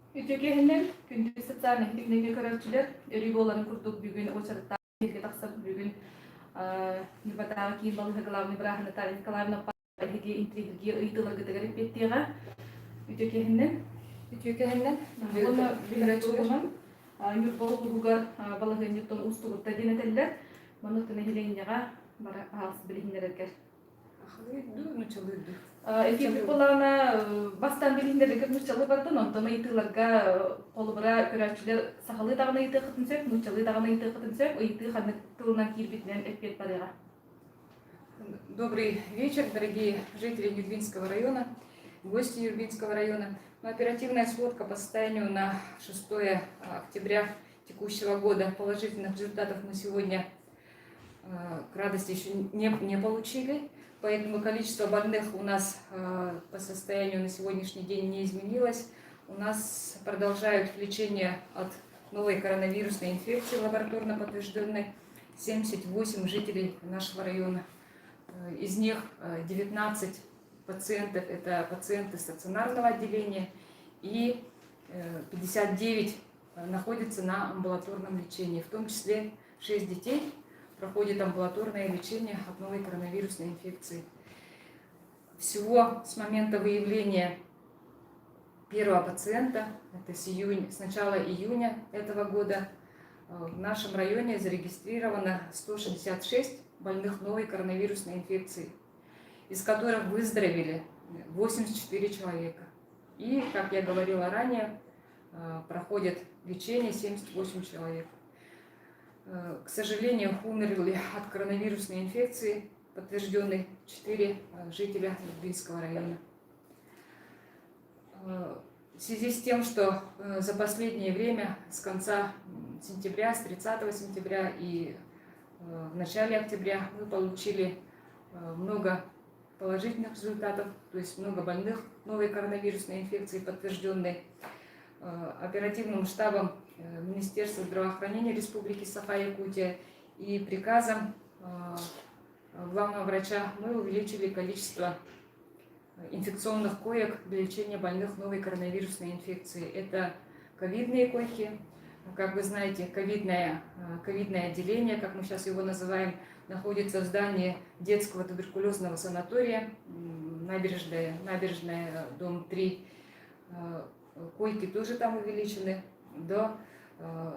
Үтүө киэһэнэн, күндү социальнай ситимнэргэ көрөөччүлэр, өрүү буоларын курдук бүгүн уочараттаах эфиргэ тахсар бүгүн Ньурбатааҕы киин балыыһа главный бырааһа Наталья Николаевна эһиги интриигиргиир ыйытыыларгытыгар эппиэттиэҕэ. Үтүө киэһэнэн. Үтүө киэһэнэн. Уонна билэр Ньурба улууһугар балаһыанньаттан уустугурда диэн этэллэр. Маннык нэһилиэнньэҕэ бары аһаҕас билиһиннэрэргэр. Эфирбит буоллаҕына бастаан билиһиннэрэргэ нууччалыы бардын, онтон ыйытыыларга холобура көрөөччүлэр сахалыы даҕаны ыйытыаххытын сөп, нууччалыы даҕаны ыйытыаххытын сөп, ыйытыы ханнык тылынан киирбитинэн эппиэт барыаҕа. Добрый вечер, дорогие жители Нюрбинского района, гости Нюрбинского района. Ну, оперативная сводка по состоянию на 6 октября текущего года. Положительных результатов мы сегодня к радости еще не получили, поэтому количество больных у нас по состоянию на сегодняшний день не изменилось. У нас продолжают лечение от новой коронавирусной инфекции, лабораторно подтвержденной, 78 жителей нашего района. Из них 19 пациентов – это пациенты стационарного отделения и 59 находятся на амбулаторном лечении, в том числе 6 детей проходит амбулаторное лечение от новой коронавирусной инфекции. Всего с момента выявления первого пациента, это с начала июня этого года, в нашем районе зарегистрировано 166 больных новой коронавирусной инфекцией, из которых выздоровели 84 человека. И, как я говорила ранее, проходят лечение 78 человек. К сожалению, умерли от коронавирусной инфекции, подтвержденной, 4 жителя Нюрбинского района. В связи с тем, что за последнее время, с конца сентября, с 30 сентября и в начале октября мы получили много положительных результатов, то есть много больных новой коронавирусной инфекции подтвержденной. Оперативным штабом Министерства здравоохранения Республики Саха-Якутия и приказом главного врача мы увеличили количество инфекционных коек для лечения больных новой коронавирусной инфекцией. Это ковидные койки. Как вы знаете, ковидное отделение, как мы сейчас его называем, находится в здании детского туберкулезного санатория, набережная, дом 3. Койки тоже там увеличены до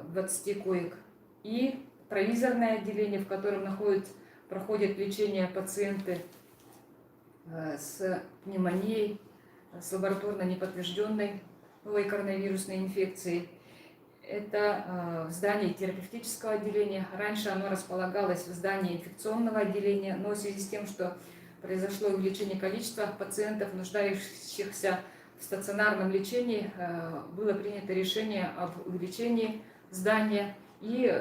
20 коек. И провизорное отделение, в котором проходят лечение пациенты с пневмонией, с лабораторно неподтвержденной новой коронавирусной инфекцией. Это в здании терапевтического отделения. Раньше оно располагалось в здании инфекционного отделения, но в связи с тем, что произошло увеличение количества пациентов, нуждающихся в стационарном лечении, было принято решение об увеличении здания, и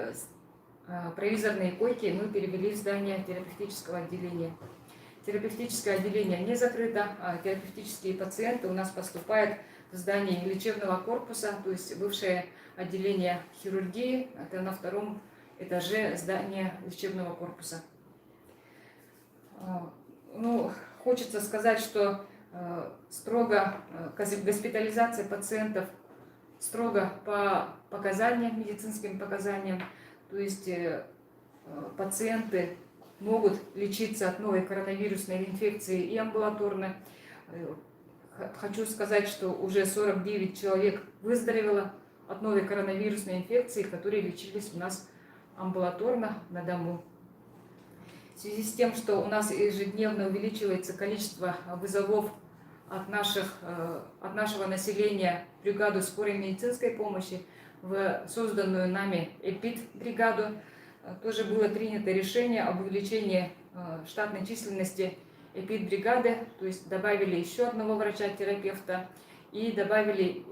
провизорные койки мы перевели в здание терапевтического отделения. Терапевтическое отделение не закрыто, а терапевтические пациенты у нас поступают в здании лечебного корпуса, то есть бывшее отделение хирургии, это на втором этаже здания лечебного корпуса. Ну, хочется сказать, что строго госпитализация пациентов строго по показаниям, медицинским показаниям, то есть пациенты могут лечиться от новой коронавирусной инфекции и амбулаторно. Хочу сказать, что уже 49 человек выздоровело от новой коронавирусной инфекции, которые лечились у нас амбулаторно на дому. В связи с тем, что у нас ежедневно увеличивается количество вызовов от нашего населения в бригаду скорой медицинской помощи, в созданную нами ЭПИД-бригаду, тоже было принято решение об увеличении штатной численности эпидбригады, то есть добавили еще одного врача-терапевта и добавили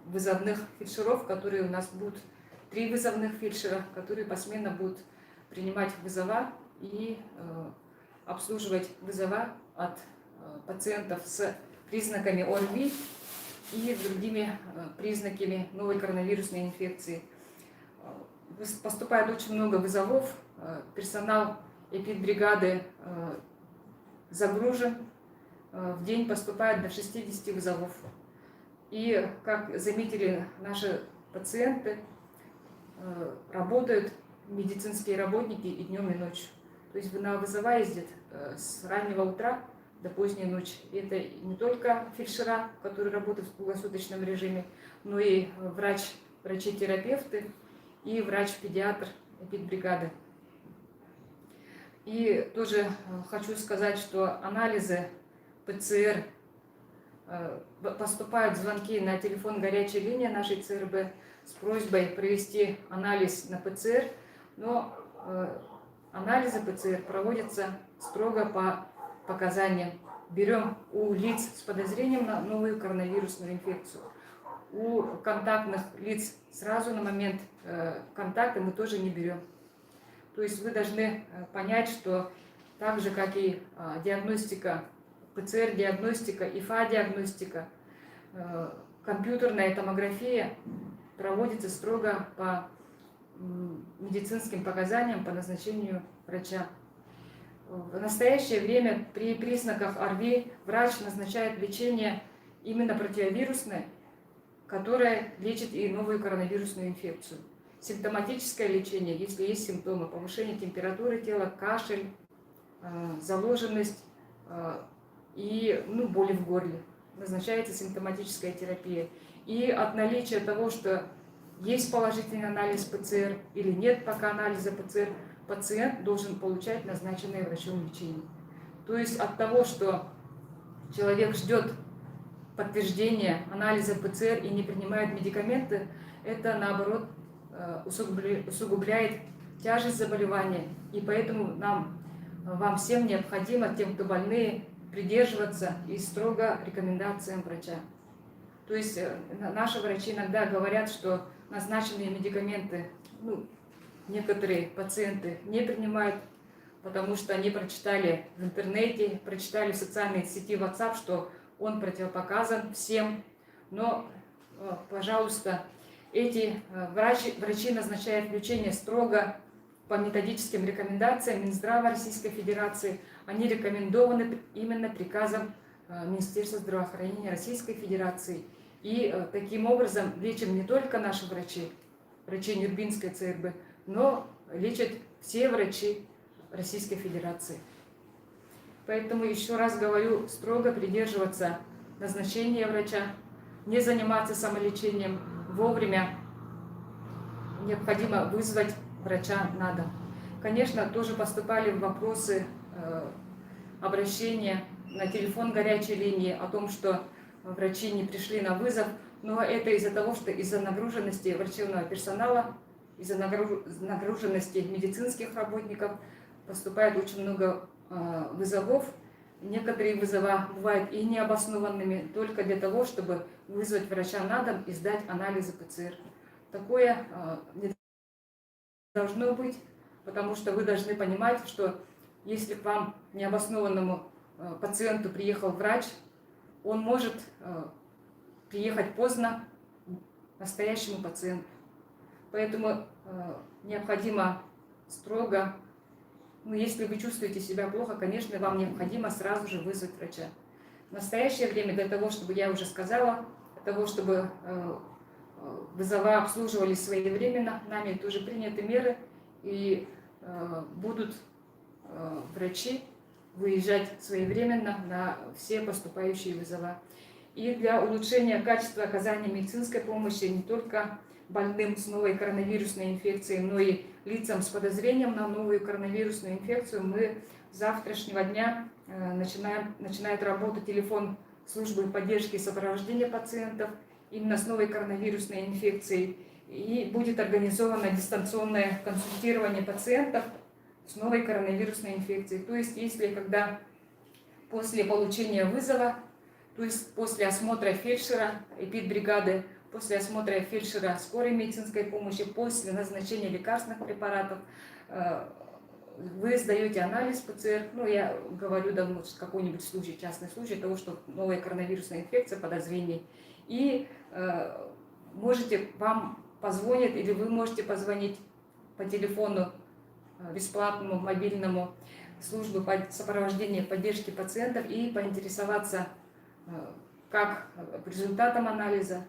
вызовных фельдшеров, которые у нас будут, три вызовных фельдшера, которые посменно будут принимать вызова и обслуживать вызова от пациентов с признаками ОРВИ и другими признаками новой коронавирусной инфекции. Поступает очень много вызовов, персонал эпидбригады загружен, в день поступает до 60 вызовов. И, как заметили наши пациенты, работают медицинские работники и днем, и ночью. То есть на вызова ездят с раннего утра до поздней ночи. И это не только фельдшера, которые работают в круглосуточном режиме, но и врач, врачи-терапевты и врач-педиатр эпидбригады. И тоже хочу сказать, что анализы ПЦР поступают звонки на телефон горячей линии нашей ЦРБ с просьбой провести анализ на ПЦР, но анализы ПЦР проводятся строго по показаниям. Берем у лиц с подозрением на новую коронавирусную инфекцию. У контактных лиц сразу на момент контакта мы тоже не берем. То есть вы должны понять, что так же, как и диагностика, ПЦР-диагностика, ИФА-диагностика, компьютерная томография проводится строго по медицинским показаниям, по назначению врача. В настоящее время при признаках ОРВИ врач назначает лечение именно противовирусное, которое лечит и новую коронавирусную инфекцию. Симптоматическое лечение, если есть симптомы, повышение температуры тела, кашель, заложенность и, ну, боли в горле. Назначается симптоматическая терапия. И от наличия того, что есть положительный анализ ПЦР или нет пока анализа ПЦР, пациент должен получать назначенное врачом лечение. То есть от того, что человек ждет подтверждения анализа ПЦР и не принимает медикаменты, это наоборот усугубляет тяжесть заболевания. И поэтому нам, вам всем необходимо, тем, кто больные, придерживаться и строго рекомендациям врача. То есть наши врачи иногда говорят, что назначенные медикаменты, ну, некоторые пациенты не принимают, потому что они прочитали в интернете, прочитали в социальной сети WhatsApp, что он противопоказан всем. Но, пожалуйста, эти врачи назначают лечение строго по методическим рекомендациям Минздрава Российской Федерации. Они рекомендованы именно приказом Министерства здравоохранения Российской Федерации. И таким образом лечим не только наши врачи, врачи Нюрбинской ЦРБ, но лечат все врачи Российской Федерации. Поэтому еще раз говорю, строго придерживаться назначения врача, не заниматься самолечением, вовремя необходимо вызвать врача на дом. Конечно, тоже поступали вопросы, обращения на телефон горячей линии о том, что врачи не пришли на вызов, но это из-за того, что из-за нагруженности врачебного персонала, из-за нагруженности медицинских работников поступает очень много вызовов. Некоторые вызова бывают и необоснованными, только для того, чтобы вызвать врача на дом и сдать анализы ПЦР. Такое не должно быть, потому что вы должны понимать, что если к вам необоснованному пациенту приехал врач, он может приехать поздно настоящему пациенту. Поэтому необходимо строго, ну, если вы чувствуете себя плохо, конечно, вам необходимо сразу же вызвать врача. В настоящее время для того, чтобы, я уже сказала, для того, чтобы вызова обслуживались своевременно, нами тоже приняты меры, и будут врачи выезжать своевременно на все поступающие вызова. И для улучшения качества оказания медицинской помощи не только больным с новой коронавирусной инфекцией, но и лицам с подозрением на новую коронавирусную инфекцию мы с завтрашнего дня начинает работу телефон службы поддержки и сопровождения пациентов именно с новой коронавирусной инфекцией. И будет организовано дистанционное консультирование пациентов с новой коронавирусной инфекцией. То есть, если когда после получения вызова, то есть после осмотра фельдшера, эпидбригады, после осмотра фельдшера скорой медицинской помощи, после назначения лекарственных препаратов, вы сдаете анализ ПЦР, ну, я говорю, да, вот какой-нибудь случай, частный случай того, что новая коронавирусная инфекция, подозрение, и можете, вам позвонят, или вы можете позвонить по телефону бесплатному, мобильному, службы сопровождения поддержки пациентов и поинтересоваться. Как к результатам анализа,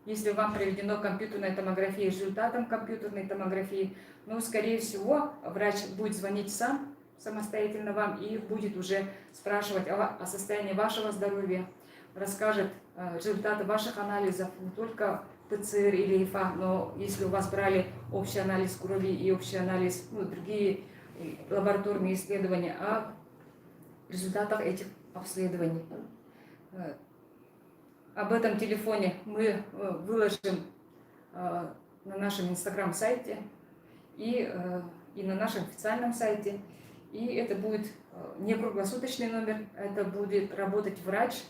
если вам проведена компьютерная томография, результатам компьютерной томографии, ну, скорее всего, врач будет звонить сам самостоятельно вам и будет уже спрашивать о состоянии вашего здоровья, расскажет результаты ваших анализов, не только ПЦР или ИФА, но если у вас брали общий анализ крови и общий анализ, ну, другие лабораторные исследования, о результатах этих обследований. Об этом телефоне мы выложим на нашем инстаграм-сайте и на нашем официальном сайте. И это будет не круглосуточный номер, это будет работать врач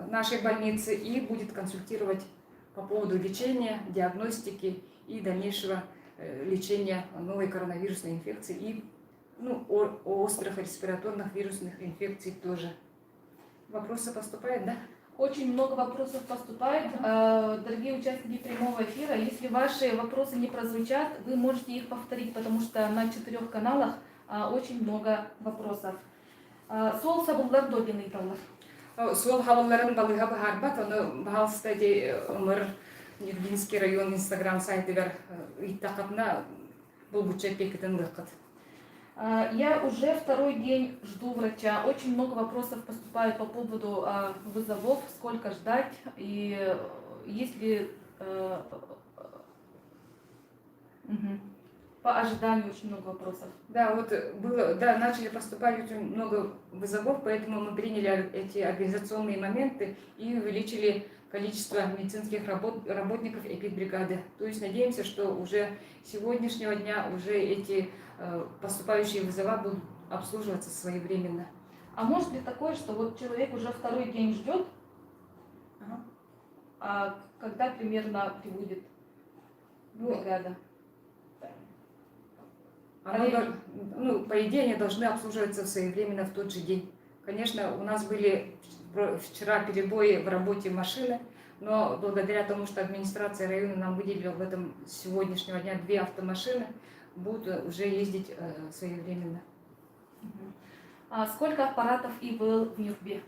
нашей больницы и будет консультировать по поводу лечения, диагностики и дальнейшего лечения новой коронавирусной инфекции и, ну, острых респираторных вирусных инфекций тоже. Вопросы поступают, да? Очень много вопросов поступает. Дорогие участники прямого эфира, если ваши вопросы не прозвучат, вы можете их повторить, потому что на четырех каналах очень много вопросов. Суол сабыллар дуо диэн ыйыталлар. Суол сабылларын балыыһа быһаарбат, ону баһаалыста ди ымыр Нюрбинский район инстаграм сайтыгар ыйыттаххытына булгуччу эппиэккитин ылыаххыт. Я уже второй день жду врача. Очень много вопросов поступает по поводу вызовов, сколько ждать и если по ожиданию очень много вопросов. Да, вот было, да, начали поступать очень много вызовов, поэтому мы приняли эти организационные моменты и увеличили количество медицинских работников эпидбригады. То есть надеемся, что уже с сегодняшнего дня уже эти поступающие вызова будут обслуживаться своевременно. А может ли такое, что вот человек уже второй день ждет, а когда примерно прибудет Ну, бригада? Оно, ну, по идее, они должны обслуживаться своевременно в тот же день. Конечно, у нас были вчера перебои в работе машины, но благодаря тому, что администрация района нам выделила в этом с сегодняшнего дня две автомашины, будут уже ездить своевременно. А сколько аппаратов ИВЛ в Нюрбе?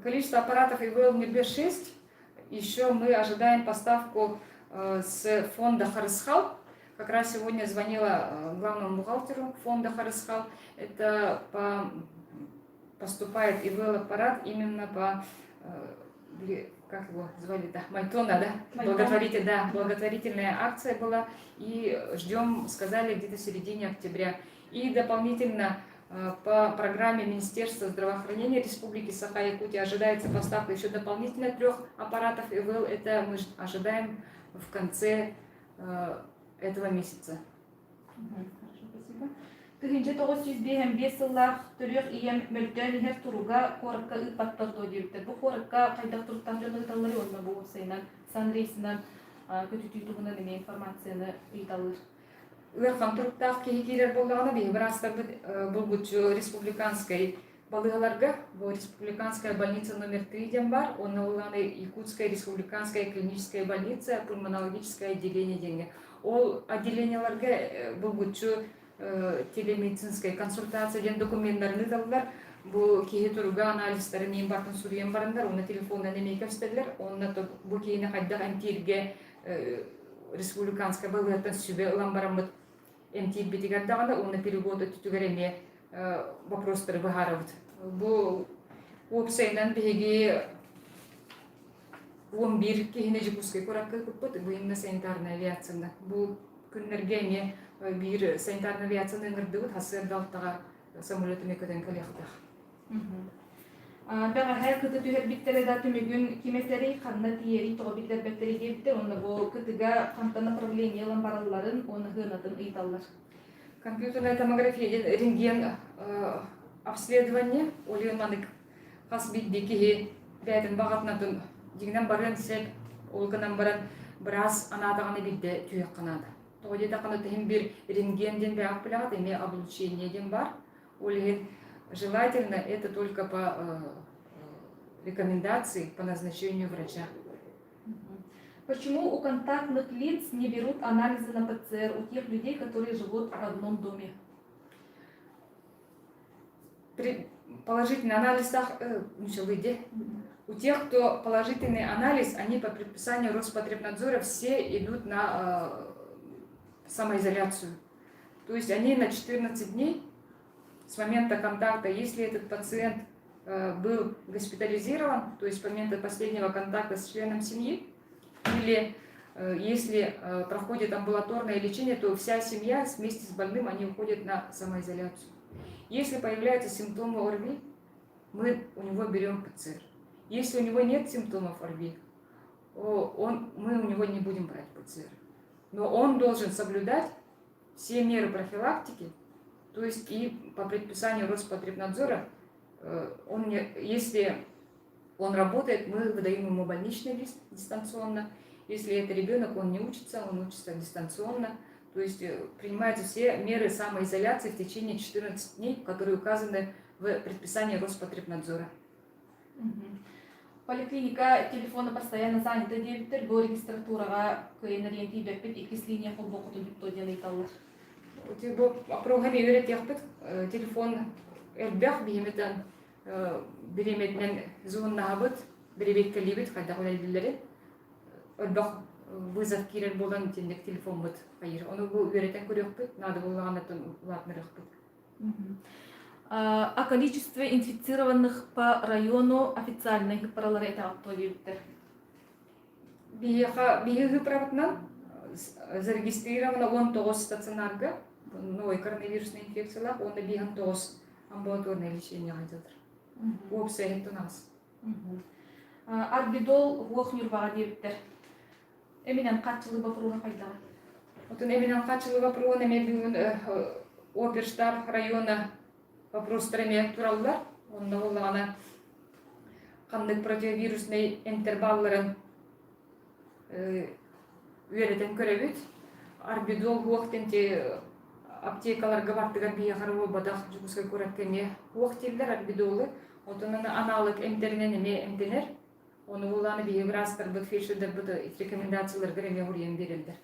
Количество аппаратов ИВЛ в Нюрбе 6. Еще мы ожидаем поставку с фонда Харысхал. Как раз сегодня звонила главному бухгалтеру фонда Харысхал. Это поступает ИВЛ-аппарат именно по, как его звали, да, Майтона, да? Майтон. Да, благотворительная акция была. И ждем, сказали, где-то в середине октября. И дополнительно по программе Министерства здравоохранения Республики Саха-Якутия ожидается поставка еще дополнительно трех аппаратов ИВЛ. Это мы ожидаем в конце этого месяца. Хорошо, спасибо. 1955 сыллаах төрүөх ийэм мөлтөөн иһэр туруга куоракка ыыппаттар дуо диэбиттэр. Бу куоракка хайдах туруктаах дьон ыыталлар уонна бу уопсайынан санрейсынан көтүтүү туһунан эмиэ информацияны ыйыталлар. Ыарахан туруктаах киһи киирэр буоллаҕына, биһи быраастарбыт булгуччу республиканскай балыыһаларга, бу республиканская больница номер 3 диэн баар, уонна улааны Якутская республиканская клиническая больница, пульмонологическое отделение диэҥҥэ. Ол отделениеларга булгуччу телемедицинская консультация диэн докуменнарын ыыталлар. Бу киһи туруга анализтарын иин бартын суруйан бараннар, уонна телефонунан эмиэ кэпсэтэллэр, уонна бу киһини хайдах эмтииргэ республиканскай балыыһаттан сүбэ ылан бараммыт эмтиирбитигэр даҕаны уонна перевод өттүтүгэр эмиэ вопростары быһаарабыт. Бу уопсайынан биһиги 11 киһини Дьокуускай куоракка ыыппыппыт, бу именно санитарная авиацияны. Бу күннэргэ эмиэ биир санитарная авиацияны ыҥырдыбыт, сарсыарда 6-га самолет эмиэ көтөн кэлиэхтээх. Бэҕэһээ КТ түһэрбиттэрэ да түмүгүн ким этэрий, ханна тиийэрий тоҕо биллэрбэттэрий диэбиттэр уонна бу КТ-га хантан направление ылан баралларын уонна сыанатын ыйыталлар. Компьютерная томография диэн рентген обследование, ол иһин маннык хас биирдии киһи бэйэтин баҕатынан дьиҥинэн барыан сөп, ол гынан баран быраас анаатаҕына биирдэ түһүөххэ наада. Тоҕо диэтэххинэ иһин биир рентген диэн бэйэҕит билэҕит, эмиэ облучение диэн баар. Ол иһин желательно это только по рекомендации, по назначению врача. Почему у контактных лиц не берут анализы на ПЦР у тех людей, которые живут в одном доме? При положительный анализ выйди. У тех, кто положительный анализ, они по предписанию Роспотребнадзора все идут на самоизоляцию. То есть они на 14 дней с момента контакта, если этот пациент был госпитализирован, то есть с момента последнего контакта с членом семьи, или если проходит амбулаторное лечение, то вся семья вместе с больным, они уходят на самоизоляцию. Если появляются симптомы ОРВИ, мы у него берем ПЦР. Если у него нет симптомов ОРВИ, мы у него не будем брать ПЦР. Но он должен соблюдать все меры профилактики, то есть и по предписанию Роспотребнадзора, он не, если он работает, мы выдаем ему больничный лист дистанционно. Если это ребенок, он не учится, он учится дистанционно. То есть принимаются все меры самоизоляции в течение 14 дней, которые указаны в предписании Роспотребнадзора. Поликлиника телефона постоянно занята диэбиттэр, бу регистратураҕа кыайан эрийэн тиийбэппит, иккис линия холбооххутун бүттүө диэн ыйыталлар. Бу боппуруоһу үөрэтиэхпит. Телефон элбэх биһимитэн бириэмэтинэн звоннаһабыт, бэрэбиэркэлиибит хайдах үлэлииллэрин. Элбэх вызов киирэр буолан итинник телефоммут хайыыр. Ону бу үөрэтэн көрүөхпүт, наада буоллаҕына улаатынарыахпыт. О количестве инфицированных по району официальнай ыыппаралары этэҕит диэбиттэр. Биһиэхэ биһиги ыыппарабытынан зарегистрировано 19 стационарга новый коронавирусная инфекциялаах уонна 59 амбулаторное лечение дьылдыр. Уопсай иһиттэн аҕыс. Арбидол уох Ньурбаҕа диэбиттэр. Эминэн хааччылыы боппуруоһа хайдаҕый? Отон эминэн хааччылыы боппуруоһун эмиэ бүгүн оперштаб района вопростар эмиэ тураллар. Онно буоллаҕына ханнык противовируснай интервалларын үөрэтэн көрөбүт. Арбидол уох диэн аптекаларга бартыгар биһиэхэ буолбатах Дьокуускай куоракка эмиэ уох дииллэр арбидолы. Отон аналог эмтэринэн эмиэ эмтэнэр. Ону булааны биһиги быраастарбыт, фельдшердарбыт рекомендацияларыгар эмиэ уруйан биэрэллэр.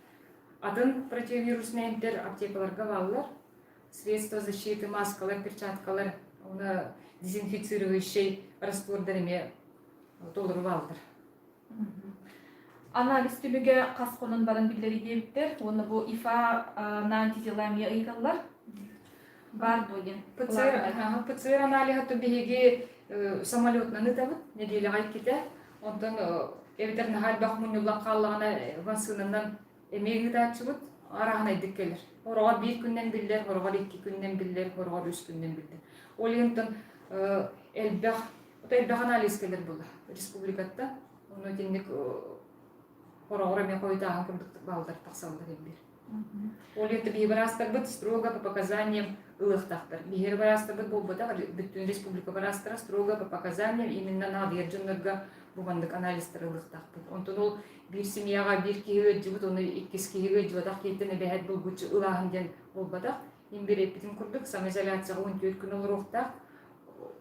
Атын противовируснай эмтэр аптекаларга бааллар. Средства защиты, маскалар, перчаткалар, уонна дезинфицирующий раствордар эмиэ толору бааллар. Анализ түмүгэ хас хонон баран биллэрий диэбиттэр уонна бу ИФА на антитела эмиэ ыйыталлар. Баар дуо диэн. ПЦР, ПЦР аналиһа то биһиги самолетунан ытабыт нэдиэлэҕэ иккитэ. Онтон эбэтэр наһаа элбэх мунньуллан хааллаҕына массыынанан эмиэ ыытааччыбыт арааһынайдык кэлэр. Хороҕор биир күннэн биллэр, хороҕор икки күннэн биллэр, хороҕор үс күннэн биллэр. Ол иһин элбэх элбэх анализ кэлэр буолла республикаттан. Ону итинник хороҕор эмиэ хойутааһын курдук бааллар тахсаллар эмбир. Ол иһин биһи быраастарбыт строго по показаниям ылыахтаахтар. Биһиги быраастарбыт буолбатах, бүттүүн республика быраастара строго по показаниям именно наадыйар дьоннорго бу маннык анализтары ылыахтаахпыт. Онтон ол биир семьяҕа биир киһи ыалдьыбыт, ону иккис киһи ыалдьыбатах киһиттэн эбэһээт булгуччу ылааһын диэн буолбатах. Имбириэппитин курдук самоизоляцияҕа 14 күн олоруохтаах,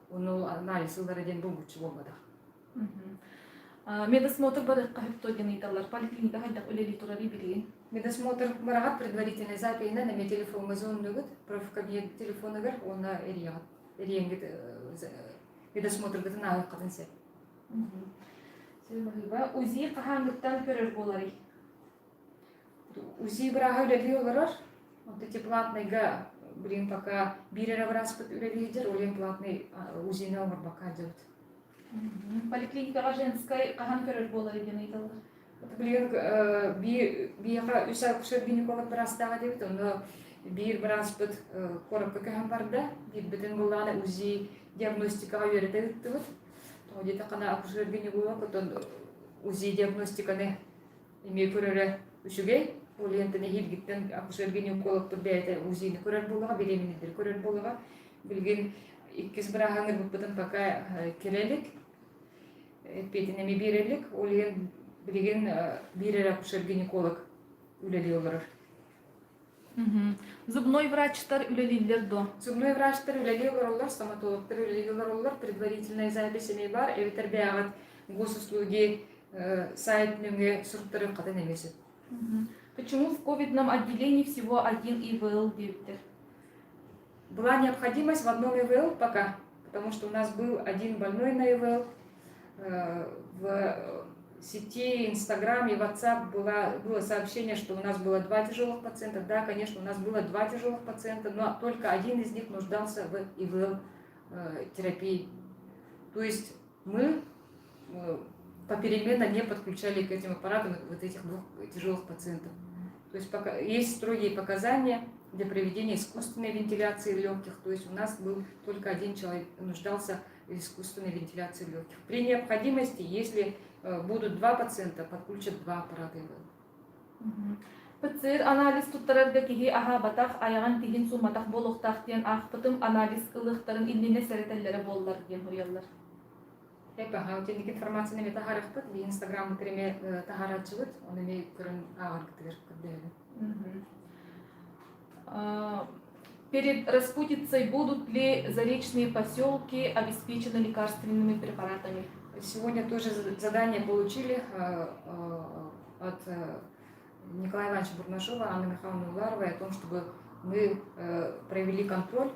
ону анализ ылара диэн булгуччу буолбатах. Медосмотр барыахха сөп диэн ыйыталлар. Поликлиника хайдах үлэлии турарый билигин? Медосмотр бараҕат предварительный запиһынан эмиэ телефоҥҥа звоннугут, профкабинет телефонугар уонна эрийэҕит. Эрийэҥҥит медосмотргытын ааһыаххытын сөп. УЗИ хаһааҥҥыттан көрөр буоларый? УЗИ бырааһа үлэлии олорор. Онто платныйга билигин пока биир эрэ бырааспыт үлэлии сылдьар, ол иһин платный УЗИ-ны оҥорбокко сылдьабыт. Поликлиникаҕа женскай хаһан көрөр буоларый диэн ыйыталлар. Билигин биһиэхэ үс акушер-гинеколог быраастаах этибит, онно биир бырааспыт куоракка көһөн барда. Биирбитин буллаҕына УЗИ диагностикаҕа үөрэтэ ыыттыбыт. Тоҕо диэтэххинэ акушер-гинеколог оттон УЗИ диагностиканы эмиэ көрөрө үчүгэй. Ол иһин эһиилгиттэн акушер-гинекологпыт бэйэтэ УЗИ-ни көрөр буолуоҕа, беременнэйдэри көрөр буолуоҕа. Билигин иккис бырааһын ырбыппытын пока кэлэ илик, эппиэтин эмиэ биэрэ илик. Ол иһин билигин биир эрэ акушер-гинеколог үлэлии олорор. Зубной врачтар үлэлииллэр дуо? Зубной врачтар үлэлии олороллор, стоматологтар үлэлии олороллор, предварительная запись эмиэ баар, эбэтэр бэйэҕит госуслуги сайт нөҥүө суруктарыаххытын эмиэ сөп. Почему в ковидном отделении всего один ИВЛ диэбиттэр? Была необходимость в одном ИВЛ пока, потому что у нас был один больной на ИВЛ. В сети Инстаграм и WhatsApp было сообщение, что у нас было два тяжелых пациента. Да, конечно, у нас было два тяжелых пациента, но только один из них нуждался в ИВЛ-терапии. То есть мы попеременно не подключали к этим аппаратам вот этих двух тяжелых пациентов. То есть пока, есть строгие показания для проведения искусственной вентиляции легких. То есть у нас был только один человек нуждался в искусственной вентиляции легких. При необходимости, если будут два пациента, подключат два аппарата ИВЛ. ПЦР анализ туттарарга киһи аһаабатах, айаҕын тиһин суумматах буолуохтаах диэн аахпытым анализ ылыахтарын иннинэ сэрэтэллэрэ буоллар диэн суруйаллар. Эп аха, итинник информацияны эмиэ таһаарыахпыт, биһи инстаграммытыгар эмиэ таһаарааччыбыт, ону эмиэ көрөн ааҕаргытыгар көрдөһөбүн. Перед распутицей будут ли заречные поселки обеспечены лекарственными препаратами? Сегодня тоже задание получили от Николая Ивановича Бурнашова, Анны Михайловны Уларовой о том, чтобы мы провели контроль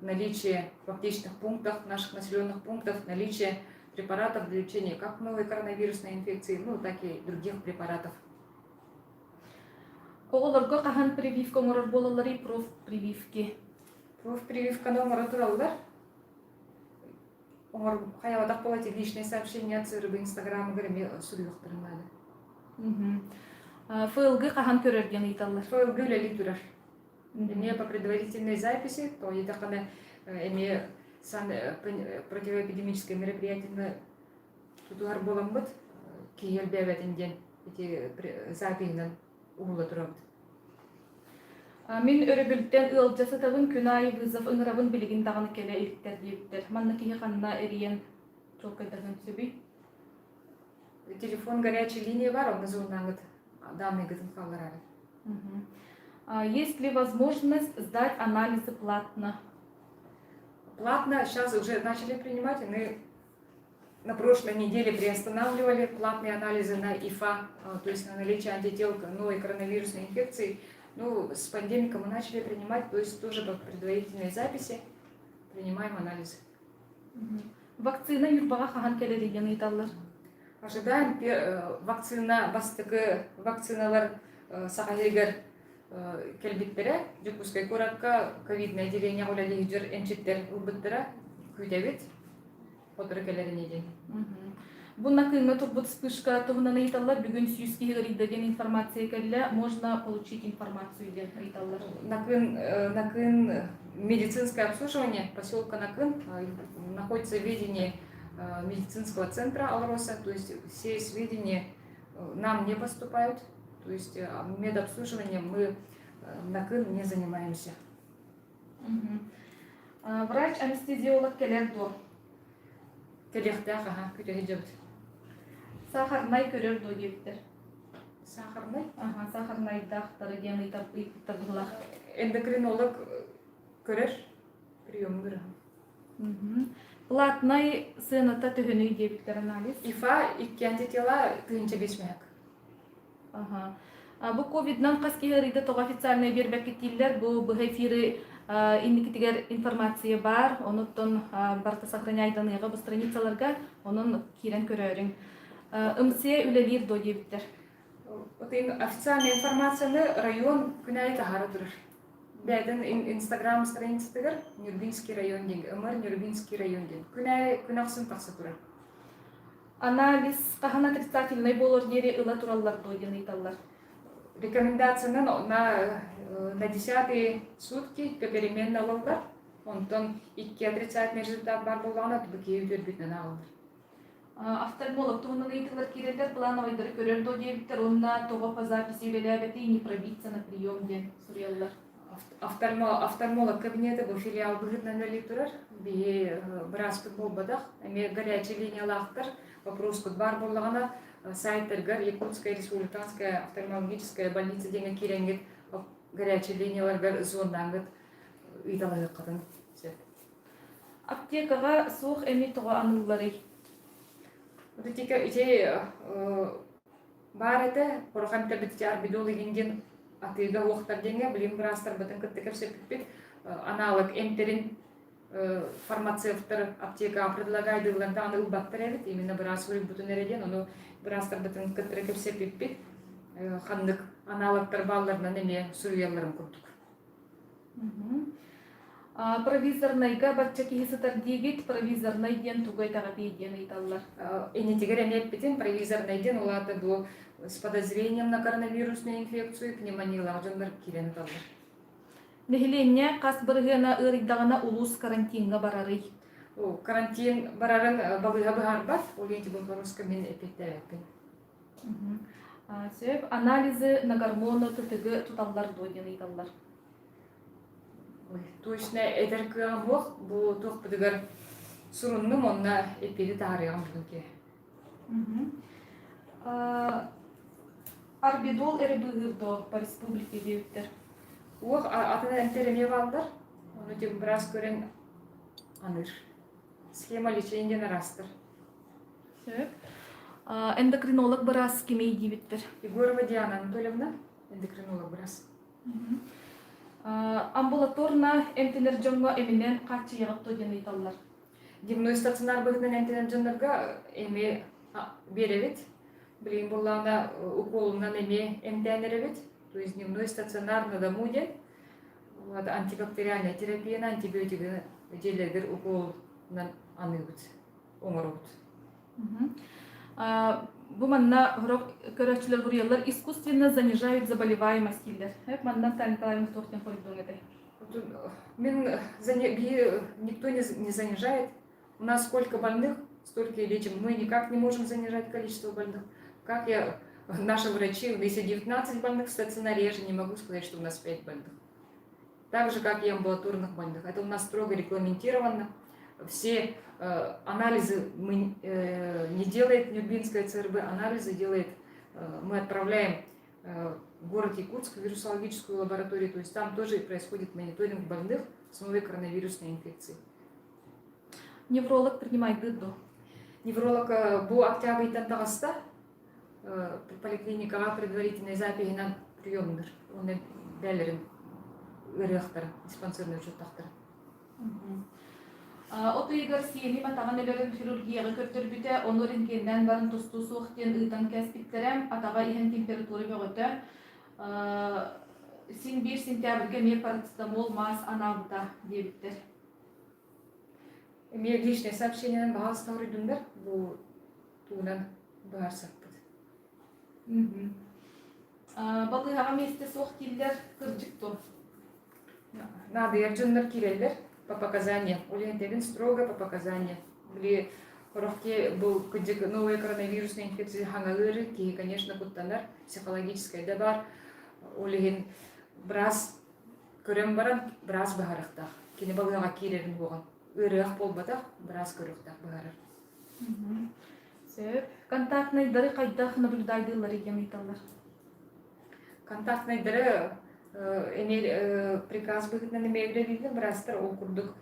наличие в аптечных пунктах, наших населенных пунктах, наличие препаратов для лечения как новой коронавирусной инфекции, ну, так и других препаратов. Оҕолорго хаһан прививка оҥорор буолалларый профпрививки? Профпрививканы оҥоро тураллар. Оҥор хайабатах буолла личное сообщение ЦРБ Инстаграмыгар эмиэ суруйуохтарын наада. ФЛГ хаһан көрөр диэн ыйыталлар. ФЛГ үлэлии турар. Эмиэ по предварительной записи, то ыйдаххына эмиэ сан противоэпидемическое мероприятиены тутуһар буоламмыт киһи элбээбэтин диэн ити запиһынан уһула турабыт. Мин өрөбүлтэн ыалдьа сытабын, күн аайы вызов ыҥырабын, билигин даҕаны кэлэ иликтэр диэбиттэр. Манна киһи ханна эрийэн чуолкайдаһыан сөбүй? Телефон горячей линии бар, онно звоннаҥыт данныйгытын хаалларары. Есть ли возможность сдать анализы платно? Платно сейчас уже начали принимать, и мы на прошлой неделе приостанавливали платные анализы на ИФА, то есть на наличие антител к новой коронавирусной инфекции. Ну, с понедельника мы начали принимать, то есть тоже по предварительной записи принимаем анализы. Вакцина Ньурбаҕа хаһан кэлэрий диэн ыйыталлар. Ожидаем вакцина бастакы вакциналар Саха сиригэр кэлбиттэрэ. Дьокуускай куоракка ковидное отделение үлэлиир эмчиттэр ылбыттара. Күүтэбит. Сотору кэлэр ини диэн. Бу Накыҥҥа турбут вспышка туһунан ыйыталлар. Бүгүн 100 киһи ыарыйда диэн информация кэллэ. Можно получить информацию диэн ыйыталлар. Накын, Накын медицинское обслуживание поселка Накын находится в ведении медицинского центра Алроса, то есть все сведения нам не поступают, то есть медобслуживанием мы Накын не занимаемся. Врач-анестезиолог кэлэр дуо? Кэлиэхтээх, аха, күтэ сылдьабыт. Сахарнай көрөр дуо диэбиттэр. Сахарнай? Аха, сахарнайдаахтары диэн ыйыппыттар быһыылаах. Эндокринолог көрөр, приемҥа Платнай сыаната төһөнүй диэбиттэр анализ. ИФА икки антитела 1005 мөһөк. Аха. Бу ковидынан хас киһи ыарыйда тоҕо официальнай биэрбэккит дииллэр. Бу быһа эфиры инникитигэр информация баар. Онуттан барыта сохраняйданыаҕа бу страницаларга. Онон киирэн көрөөрүҥ. МСЕ үлэлиир дуо диэбиттэр. Вот официальная информацияны район күн аайы таһаара турар. Бэйэтин инстаграм страницатыгар Нюрбинский район диэн, МР Нюрбинский район диэн. Күн аайы күн ахсын тахса турар. Анализ хаһан отрицательнай буолуор диэри ыла тураллар дуо диэн ыйыталлар. Рекомендацияны на десятые сутки попеременно ылаллар. Онтон икки отрицательный результат баар буоллаҕына, бу киһи үтүөрбүтүнэн ааҕыллар. Офтальмолог туһунан ыйытыылар киирэллэр, плановайдары көрөр дуо диэбиттэр уонна тоҕо по записи үлэлээбэтий, не пробиться на прием диэн суруйаллар. Офтальмолог кабинета бу филиал быһыытынан үлэлии турар. Биһи бырааспыт буолбатах. Эмиэ горячая линиялаахтар. Вопроскут баар буоллаҕына сайтаргар Якутская республиканская офтальмологическая больница диэҥҥэ киирэҥҥит горячая линияларгар звоннааҥҥыт ыйыталаһыаххытын сөп. Аптекаҕа суох эми тоҕо аныылларый? Вот ити баар этэ, Хорохан бит арбидол игин диэн атыыга уохтар диэҥҥэ билим быраастарбытын кытта кэпсэппиппит аналог эмтэрин Фармацевттар аптекаҕа предлагайдыыллар даҕаны ылбаттар эбит. Именно быраас суруйбутун эрэ диэн, ону быраастарбытын кытта кэпсэппиппит. Ханнык аналогтар баалларынан эмиэ суруйалларын курдук. Провизорнайга бачча киһи сытар диигит, провизорнай диэн тугу этэҕитий диэн ыйыталлар. Иннитигэр эмиэ эппитим, провизорнай диэн ол аата бу с подозрением на коронавирусную инфекцию пневмониялаах дьоннор киирэн ыталлар. Нэһилиэнньэ хас бырыһыана ыарыйдаҕына улуус карантиҥҥа барарый? Карантин барарын балыыһа быһаарбат, ол иһин боппуруоска мин эппиэттээбэппин. Сөп. Анализы на гормоны ТТГ туталлар дуо диэн ыйыталлар. Точно этэр кыаҕым суох. Бу туохпутугар суруннум, онно эппиэти таһаарыаҕым бүгүн киэһэ. Арбидол эрэ быыһыыр дуо по республике диэбиттэр. Уох атын эмтэр эмиэ бааллар. Ону тем быраас көрөн аныыр. Схема лечения диэн араастар. Сөп. Эндокринолог быраас кимий диэбиттэр. Егорова Диана Анатольевна, эндокринолог быраас. Амбулаторно эмтэнэр дьоҥҥо эминэн хааччыйаҕыт дуо диэн ыйыталлар. Дневной стационар быһыытынан эмтэнэр дьоннорго эми биэрэбит. Билигин буоллаҕына укуолунан эмиэ эмтээн эрэбит. То есть дневной стационар на дому диэн антибактериальная терапияны, антибиотигы дьиэлэригэр укуолунан аныыбыт, оҥоробут. Бу манна сорох көрөөччүлэр буруйаллар искусственно занижают заболеваемость дииллэр. Манна Наталья Николаевна туох диэн хоруйдуоҥ этэй? Мин никто не занижает. У нас сколько больных, столько и лечим. Мы никак не можем занижать количество больных. Как я, наши врачи, если 19 больных в стационаре, я же не могу сказать, что у нас 5 больных. Так же, как и амбулаторных больных. Это у нас строго регламентировано. Все анализы мы, не делает Нюрбинская ЦРБ, анализы делает, мы отправляем в город Якутск, в вирусологическую лабораторию, то есть там тоже происходит мониторинг больных с новой коронавирусной инфекцией. Невролог принимайдыыр дуо? Невролог бу октябрьтан таҕыста поликлиникаҕа предварительнай запиһинэн приемныр. Уонна бээлэрин ыарыахтара, диспансернай учуоттахтара. От ыйыгар сиэним атаҕын өлөрөн хирургияҕа көрдөрбүтэ, ону рентгеннээн баран тустуу суох диэн ыытан кээспиттэрэ, атаҕа иһэн температура бөҕөтө. Син биир сентябрьга эмиэ парацетамол маас анаабыта диэбиттэр. Эмиэ личное сообщениенан баһаалыста хоруйдуннар, бу тугунан быһаарсаппыт. Балыыһаҕа миэстэ суох дииллэр, кырдьык дуо? Наадыйар дьоннор киирэллэр по показаниям. Ол иһин этэбин строго по показаниям. Били сорох бу кырдьык новая коронавирусная инфекция хаҥалыыры киһи, конечно, куттанар, психологическай да баар. Ол иһин быраас көрөн баран быраас быһаарыахтаах. Кини балыыһаҕа киирэрин уоҕун. Ыарыһах буолбатах, быраас көрүөхтээх быһаарар. Сөп. Контактнайдары хайдах наблюдайдыылларый диэн ыйыталлар. Контактнайдары эмиэ приказ быһыытынан эмиэ үлэлииллэр быраастар ол курдук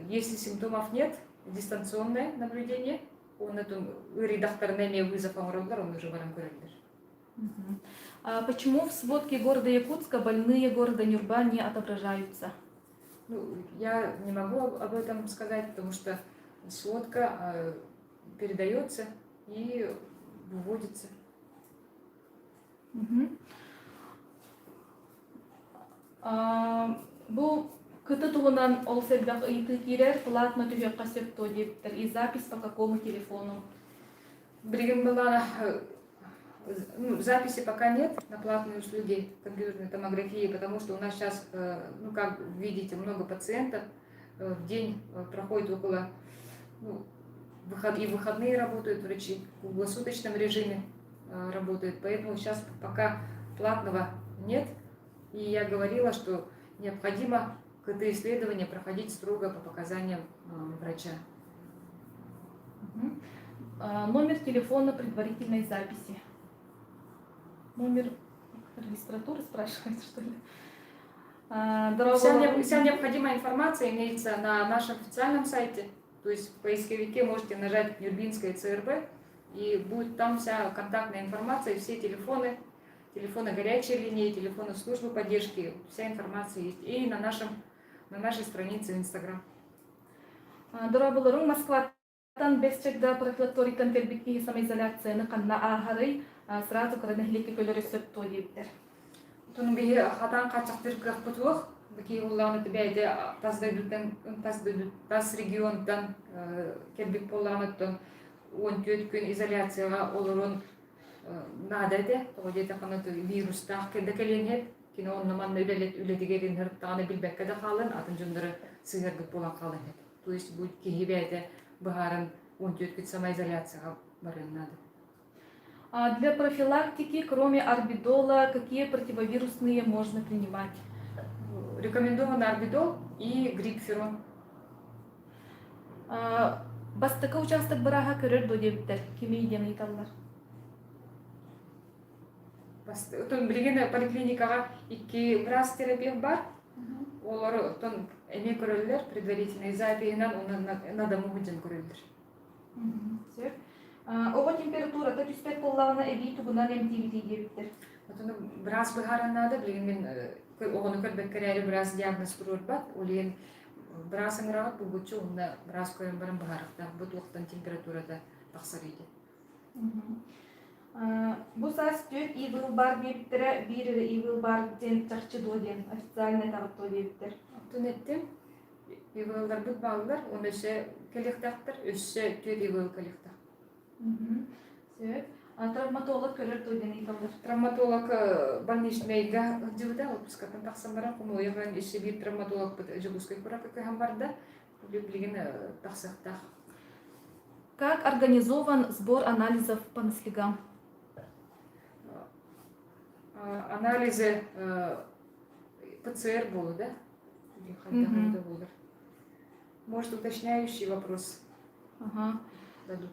если симптомов нет дистанционное наблюдение уонна ыарыйдахтарына эмиэ вызов оҥороллор ону уже баран көрөллөр. А почему в сводке города Якутска больные города Нюрба не отображаются? Ну, я не могу об этом сказать, потому что сводка передается и выводится. Бу КТ туһунан ол элбэх ыйытыы киирэр, платно түһүөххэ сөп дуо диэбиттэр. И запись по какому телефону? Билигин была ну, записи пока нет на платные услуги компьютерной томографии, потому что у нас сейчас, ну, как видите, много пациентов. В день проходит около, ну, выход, и выходные работают врачи, в круглосуточном режиме работают, поэтому сейчас пока платного нет. И я говорила, что необходимо КТ-исследование проходить строго по показаниям врача. Номер телефона предварительной записи. Номер регистратуры спрашивает, что ли? Вся необходимая информация имеется на нашем официальном сайте. То есть в поисковике можете нажать Нюрбинская ЦРБ, и будет там вся контактная информация, все телефоны, телефоны горячей линии, телефоны службы поддержки, вся информация есть. И на нашей странице в Инстаграм. Дорооболоруҥ, Москваттан Бэс Чагда профилакторийтан кэлбит киһи самоизоляцияны ханна ааһарый? Сразу кыра нэһилиэккэ көлөрө сөп дуо диэбиттэр. Отон биһи хатаан хааччахтыыр кыахпыт суох. Бу киһи буоллаҕына бэйэтэ тас дойдуттан, тас дойду, тас регионтан кэлбит буоллаҕына оттон 14 күн изоляцияҕа олорон наада этэ. Тоҕо диэтэххинэ вирустаах да кэлиэн иһэт. Кини онно манна үлэтигэр ыҥырыттаҕына билбэккэ да хаалан, атын дьоннору сыһыарбыт буолан хаалан иһэт. То есть бу киһи бэйэтэ быһааран 14 күн самоизоляцияҕа барыан наада. А для профилактики, кроме арбидола, какие противовирусные можно принимать? Рекомендован арбидол и гриппферон. Бастакы участок бырааһа көрөр дуо диэбиттэр. Кими диэн ыйыталлар. Отон билигин поликлиникаҕа икки быраас-терапевт бар. Олору оттон эмиэ көрөллөр, предварительный запиһынан уонна на дому сылдьан көрөллөр. Сөп. Оҕо температурата түспэт буоллаҕына эбии тугунан эмтиибитий диэбиттэр. Отон быраас быһааран наада, билигин мин оҕону көрбөккө эрээри быраас диагноз туруорбат. Ол иһин быраас ыҥыраҕыт булгуччу уонна быраас көрөн баран быһаарыахтаах бу туохтан температурата тахсар диэн. Бу саас түөрт ИВЛ баар диэбиттэрэ, биир эрэ ИВЛ баар диэн чахчы дуо диэн официально этэҕит дуо диэбиттэр. Оттон эттим, ИВЛларбыт бааллар, уонна өссө кэлиэхтээхтэр, өссө түөрт ИВЛ кэлиэхтээх. Сөп. Травматолог көрөр дуо диэн ыйыталлар. Травматолог больничнайга сылдьыбыта, отпускаттан тахсан баран, хомойуох иһин өссө биир травматологпыт Дьокуускай куоракка көһөн барда. Билигин тахсыахтаах. Как организован сбор анализов по наслегам? Анализы ПЦР буолу, да? Или буолар. Может, уточняющий вопрос ага. дадут.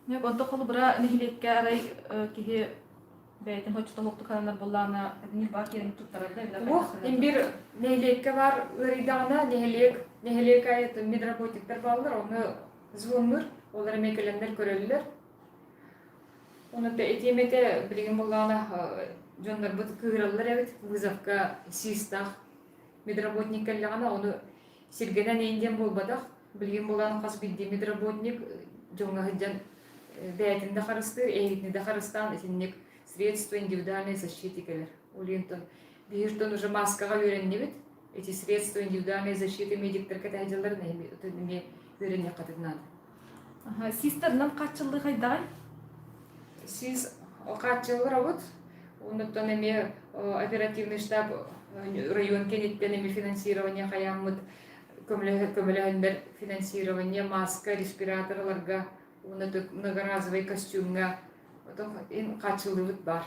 Онто холобура нэһилиэккэ арай киһи бэйэтин хоччотолуохтук хананар буоллаҕына ньурбаҕа киирэн туттарар да Ох, имбир нэһилиэккэ бар ыарыйдаҕына нэһилиэк нэһилиэк айы медработниктар бааллар, ону звоннуур, олор эмиэ кэлэннэр көрөллөр. Ону этиэм этэ билигин буоллаҕына дьоннорбут кыыһыраллар эбит вызовка СИСтаах медработник кэллэҕинэ ону сиргэнэн иин диэн буолбатах Билигин буолан хас биирдии медработник дьоҥҥо сылдьан бэйэтин да харыстыыр, эйигитини да харыстаан итинник средства индивидуальной защиты кэлэр. Ол иһин биһиртэн уже маскаҕа үөрэннибит. Эти средства индивидуальной защиты медиктэр кэтэһэ дьыллар эмиэ үөрэниэххитин наада. СИСтарынан хааччыллыы хайдаҕый? СИС хааччыллар обут. Оннуттан эмиэ оперативный штаб район кэнниттэн эмиэ финансирование хайааммыт көмөлөһөннөр финансирование маска, респиратор ыларга уонна многоразовый костюмҥа хааччыллыыбыт баар.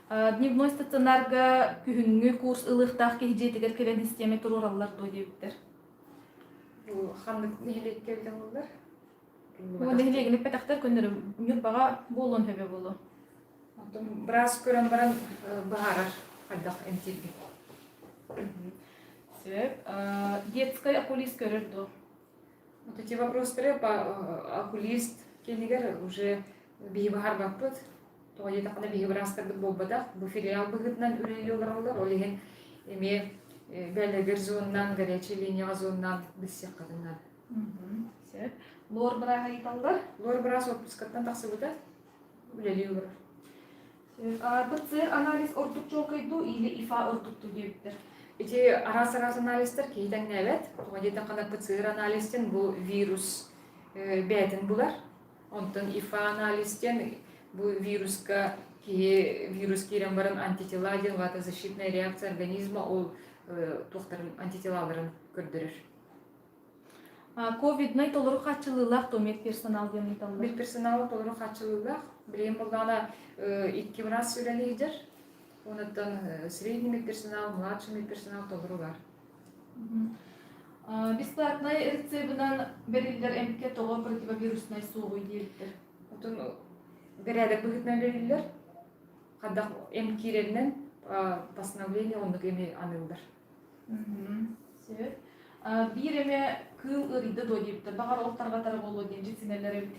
Дневной стационарга күһүҥҥү курс ылыахтаах киһи дьиэтигэр кэлэн систиэмэ туруораллар дуо диэбиттэр. Бу ханнык нэһилиэккэ эбитэ буоллар? Бу нэһилиэгин эппэтэхтэр көннөрү Ньурбаҕа буолуон сөбө буолуо. Оттон быраас көрөн баран быһаарар хайдах эмтииргин. Сөп. Детскай окулист көрөр дуо? Вот эти вопростары по окулист кэннигэр уже биһи быһаарбаппыт. Тоҕо диэтэххинэ биһи быраастарбыт буолбатах. Бу филиал быһыытынан үлэлии олороллор. Ол иһин эмиэ бэлэгэр зоннан, горячая линияҕа зоннан билсиэххитин наада. Сөп. Лор бырааһа ыйыталлар. Лор быраас отпускаттан тахсыбыта. Үлэлии олорор. ПЦР анализ ордук чуолкай дуу или ИФА ордук дуу диэбиттэр. Ити араас-араас анализтар киһи тэҥнээбэт. Тоҕо диэтэххинэ ПЦР анализ диэн бу вирус бэйэтин булар. Онтон ИФА анализ диэн бу вируска киһи вирус киирэн баран антитела диэн защитная реакция организма ол туохтарын антителаларын көрдөрөр. Ковиднай толору хааччылыылаах дуо медперсонал диэн ыйыталлар. Медперсонал толору хааччылыылаах. Билигин буоллаҕына икки быраас үлэлиир. Онуттан средний медперсонал, младший медперсонал толору бар. Бесплатнай рецебынан бэриллэр эмкэ тоҕо противовируснай суоҕуй диэбиттэр. Отон бэрээдэк быһыытынан бэриллэр. Хайдах эм киирэринэн постановление оннук эми аныыллар. Сөп. Биир эмэ кыыл ыарыйда дуо диэбиттэр. Баҕар ол тарҕатара буолуо диэн дьиксинэллэр эбит.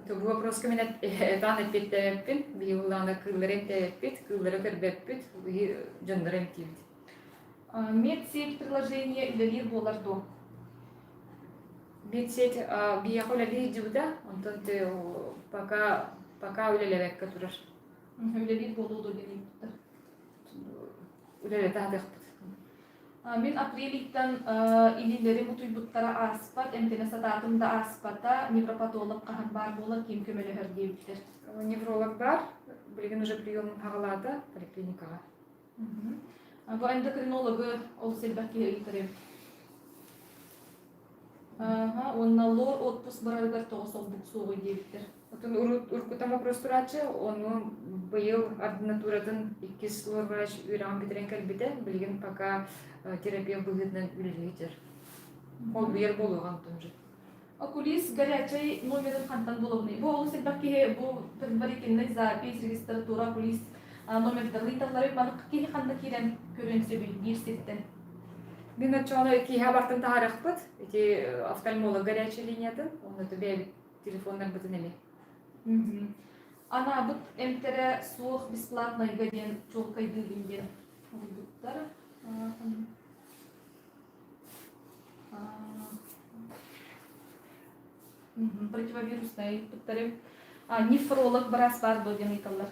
Бу вопроска мин этаан эппиэттээбэппин. Биһи улаана кыыллары эмтээбэппит, кыыллары көрбөппүт, биһи дьоннору эмтиибит. Медсеть приложение үлэлиир буолар дуо? Медсеть биһиэхэ үлэлии сылдьыбыта, онтон пока пока үлэлээбэккэ турар. Үлэлиир буолуо дуо диэн ыйыппыттар. Үлэлэтэ сатыахпыт. Мин апрелиттан илиилэрим утуйбуттара ааспат, эмтэнэ сатаатым да ааспата, невропатолог хаһан баар буолар, ким көмөлөһөр диэбиттэр. Невролог баар, билигин уже приемун хаҕалаата поликлиникаҕа. Бу эндокринологы олус элбэх киһи ыйытар эбит. Ааһа, уонна лор отпуск барарыгар тоҕо солбук суоҕуй диэбиттэр. Отон уруккута вопрос турааччы, ону быйыл ординатуратын иккис лор-врач үөрэҕин бүтэрэн кэлбитэ, билигин пока терапевт быһыытынан үлэлии сылдьар. Холбуйар буолуоҕа онтон уже. Окулист горячай номерын хантан булабыный? Бу олус элбэх киһи бу предварительный запись, регистратура, окулист номердарын ыйталлары маннык киһи ханна киирэн көрүөн сөбүй биир сиртэн? Мин оччоҕуна киэһэ бартын таһаарыахпыт. Ити офтальмолог горячай линиятын, онно бэйэбит телефоннарбытын эмиэ. Анаабыт эмтэрэ суох бесплатнайга диэн чуолкайдыыбын диэн уһуйбуттар. Противовируснай ыйыппыттарым. Нефролог быраас баар дуо диэн ыйыталлар.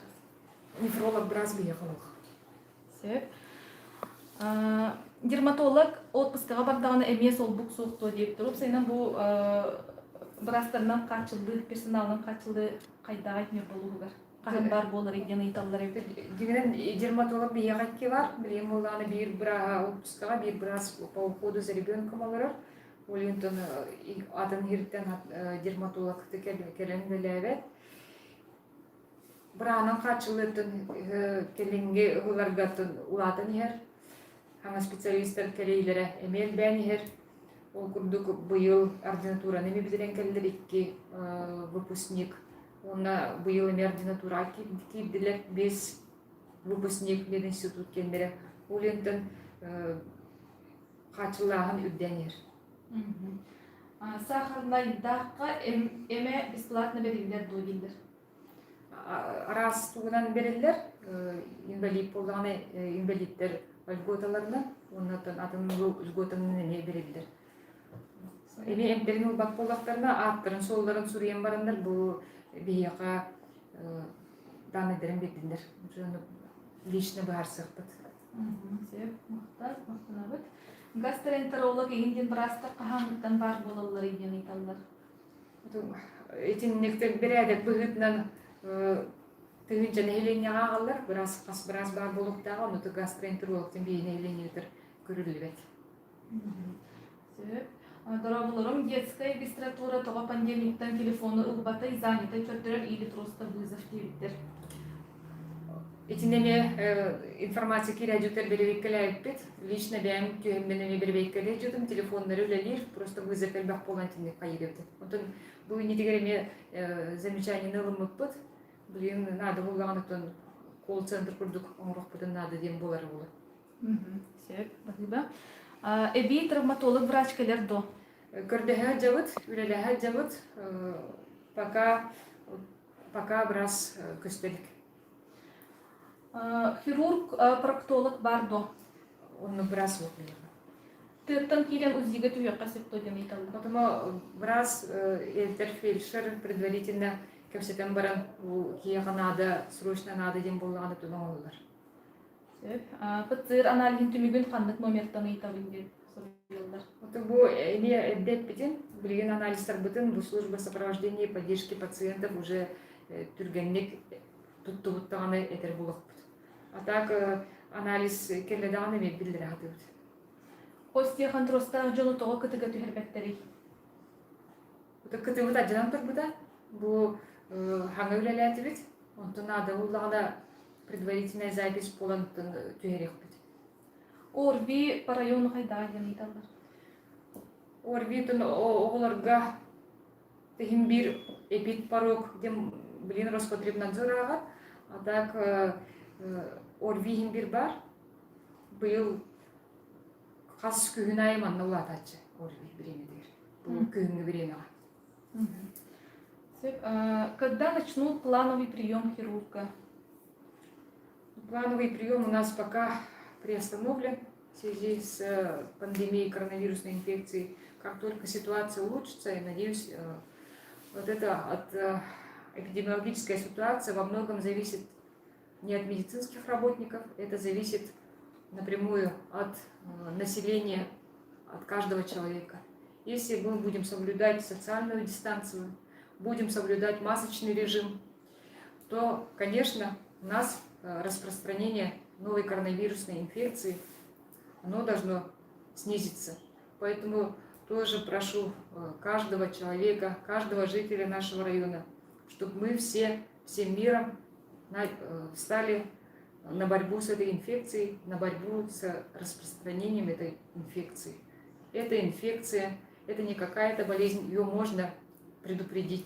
Нефролог быраас биһиэхэ олох. Сөп. Дерматолог отпускаҕа бардаҕына эмиэ солбук суох дуо диэбиттэр. Уопсайынан бу быраастарынан хааччыллыы, персоналынан хааччыллыы хайдаҕай Ньурба улууһугар? Хаһан баар буоларый диэн ыйыталлар эбит. Дьиҥинэн дерматолог биһиэхэ икки бар. Билигин буоллаҕына биир бырааһа отпускаҕа, биир быраас по уходу за ребенком олорор. Ол иһин атын иһиттэн дерматолог кэлэн үлэлээбэт. Бырааһынан хааччыллыытын кэлиҥҥи ыһыларга улаатан иһэр. Хаҥа специалистар кэлиилэрэ эмиэ элбээн иһэр. Ол курдук быйыл ординатураны эмиэ бүтэрэн кэллэр икки выпускник. Уонна быйыл эмиэ ординатураҕа киирдилэр биэс выпускник мединститут киэннэрэ. Ол иһинтэн хааччыллааһын үрдээн иһэр. Сахарнайдаахха эмэ бесплатно бэриллэр дуо дииллэр. Араас тугунан бэриллэр. Инвалид буоллаҕына инвалидтэр льготаларынан уонна атын льготанан эмиэ бэриллэр. Эмиэ эмтэрин ылбат буоллахтарына ааттарын-суолларын суруйан бараннар бу биһиэхэ дааннайдарын биэрдиннэр. Лично быһаарсыахпыт. Сөп, махтал, махтанабыт. Гастроэнтеролог игин диэн быраастар хаһааҥҥыттан баар буолалларый диэн ыйыталлар. Итинник бэрээдэк быһыытынан тыһыынча нэһилиэнньэҕэ ааҕаллар. Быраас хас быраас баар буолуохтааҕа, онно гастроэнтерологтан биир нэһилиэнньэтигэр көрүллүбэт. Сөп. Дорооболорум, детская регистратура тоҕо понедельниктан телефону ылбатай, занятай көрдөрөр или просто вызов диэбиттэр. Итиннэ эмиэ информация киирээдьиттэр бэрэбиэркэлээбиппит. Лично бэйэм түһэммин эмиэ бэрэбиэркэлиир дьутум, телефоннары үлэлиир, просто вызов элбэх буолан итинник хайыыр эбит. Онтон бу иннитигэр эмиэ замечаниены ылыммыппыт. Билигин наада буоллаҕына оттон колл-центр курдук оҥоруохпутун наада диэн буолара буолуо. Сөп, баһыыба. Эбии травматолог врач кэлэр дуо? Көрдөһө дьабыт, үлэлэһэ дьабыт. Пока пока быраас көстө илик. Хирург, проктолог баар дуо? Онно быраас суох билиэхэ. Тыаттан киирэн УЗИга түһүөххэ сөп дуо диэн ыйыталлар. Потому быраас элтер фельдшер предварительно кэпсэтэн баран бу киһиэхэ наада, срочно наада диэн буоллаҕына тугу оҥоһуллар. Сөп. ПЦР аналиһын түмүгүн ханнык номертан ыйытабын диэн суруйаллар. Бу эмиэ эрдэ эппитин, билигин анализтарбытын бу служба сопровождения и поддержки пациентов уже түргэнник туттубут даҕаны этэр буолуохпут. А так анализ кэллэ даҕаны эмиэ биллэрэ сатыыбыт. Остеохондрозтаах дьону тоҕо кытыга түһэрбэттэрий? Кытыбыт алдьанан турбута. Бу хаҥа үлэлээтибит. Онтон наада буллаҕына предварительная запись буолан түһэриэхпит. ОРВИ по району хайдаҕа диэн ыйыталлар. ОРВИ-тын оҕолорго тиһин биир эпидпорог диэн билин Роспотребнадзор ааҕар. А так ОРВИ иһин биир бар. Быйыл хас күһүн аайы манна улаатааччы ОРВИ бириэмэтигэр. Бу күһүҥҥү бириэмэҕэ. Когда начнут плановый прием хирурга? Плановый прием у нас пока приостановлен в связи с пандемией коронавирусной инфекции. Как только ситуация улучшится, я надеюсь, вот это от эпидемиологическая ситуация во многом зависит не от медицинских работников, это зависит напрямую от населения, от каждого человека. Если мы будем соблюдать социальную дистанцию, будем соблюдать масочный режим, то, конечно, у нас распространение новой коронавирусной инфекции, оно должно снизиться. Поэтому тоже прошу каждого человека, каждого жителя нашего района, чтобы мы все, всем миром встали на борьбу с этой инфекцией, на борьбу с распространением этой инфекции. Эта инфекция, это не какая-то болезнь, ее можно предупредить.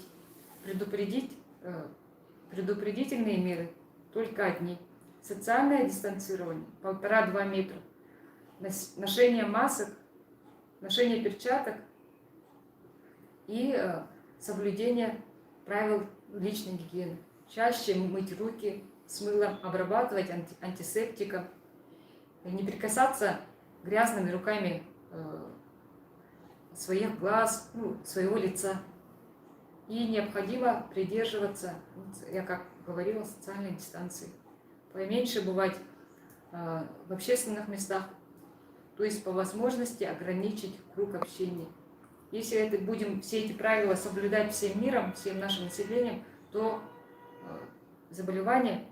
Предупредить, предупредительные меры только одни. Социальное дистанцирование, 1,5-2 метра, ношение масок, ношение перчаток и соблюдение правил личной гигиены. Чаще мыть руки с мылом, обрабатывать антисептиком, не прикасаться грязными руками своих глаз, ну, своего лица. И необходимо придерживаться, я как говорила, социальной дистанции. Поменьше бывать в общественных местах, то есть по возможности ограничить круг общения. Если это будем все эти правила соблюдать всем миром, всем нашим населением, то заболевание,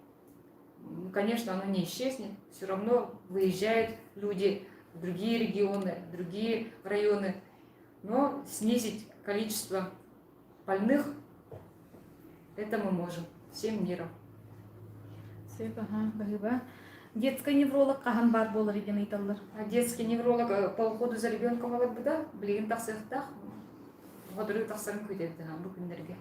ну, конечно, оно не исчезнет, все равно выезжают люди в другие регионы, в другие районы, но снизить количество больных это мы можем всем миром. Сөп, аха, баһыыба. Детский невролог хаһан баар буолар диэн ыйыталлар. А детский невролог по уходу за ребенком олорбута, билигин тахсыахтаах, сотору тахсарын күүтэбит бу күннэргэ.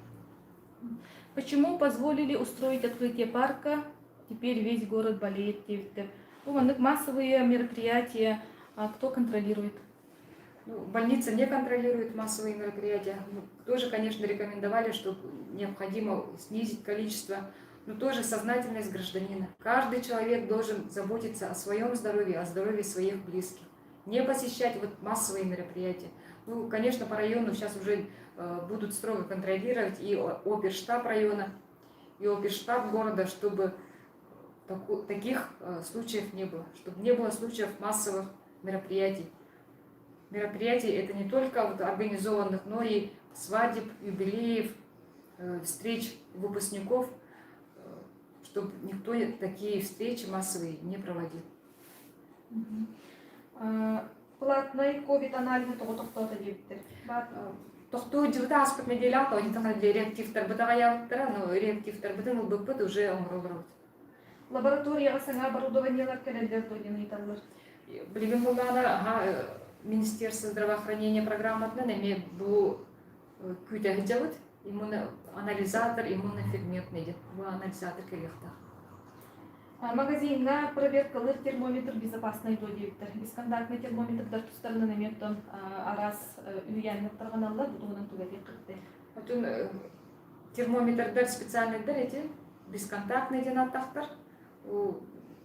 Почему позволили устроить открытие парка? Теперь весь город болеет диэбиттэр. Бу маннык массовые мероприятия а кто контролирует? Ну, больница не контролирует массовые мероприятия. Ну, тоже, конечно, рекомендовали, что необходимо снизить количество, но тоже сознательность гражданина. Каждый человек должен заботиться о своем здоровье, о здоровье своих близких. Не посещать вот массовые мероприятия. Ну, конечно, по району сейчас уже будут строго контролировать и оперштаб района, и оперштаб города, чтобы таких случаев не было, чтобы не было случаев массовых мероприятий. Мероприятий это не только вот организованных, но и свадеб, юбилеев, встреч выпускников, чтобы никто такие встречи массовые не проводил. Платный ковид аналиһы тоҕо тохтоото диэбиттэр. Тохтуу дьыбыта ааспыт нэдиэлэҕэ тоҕо реактивтарбыт аҕыйаабыттара, но реактивтарбытын ылбыппыт уже оҥоролоробут. Лабораторияҕа саҥа оборудованиелар кэлэллэр дуо диэн ыйыталлар. Билигин буоллаҕына, аха, Министерство здравоохранения программатынан эмиэ бу күүтэ сылдьабыт. Иммуноанализатор, иммуноферментный диэн бу анализатор кэлиэхтээх. Магазиҥҥа проверкалыыр термометр безопасный дуо диэбиттэр. Бесконтактный термометрдар тустарынан эмиэ оттон араас үһүйээннэр тарҕаналлар, бу туһунан тугу этиэххитэй? Отун термометрдар специальныйдар эти бесконтактный диэн ааттаахтар.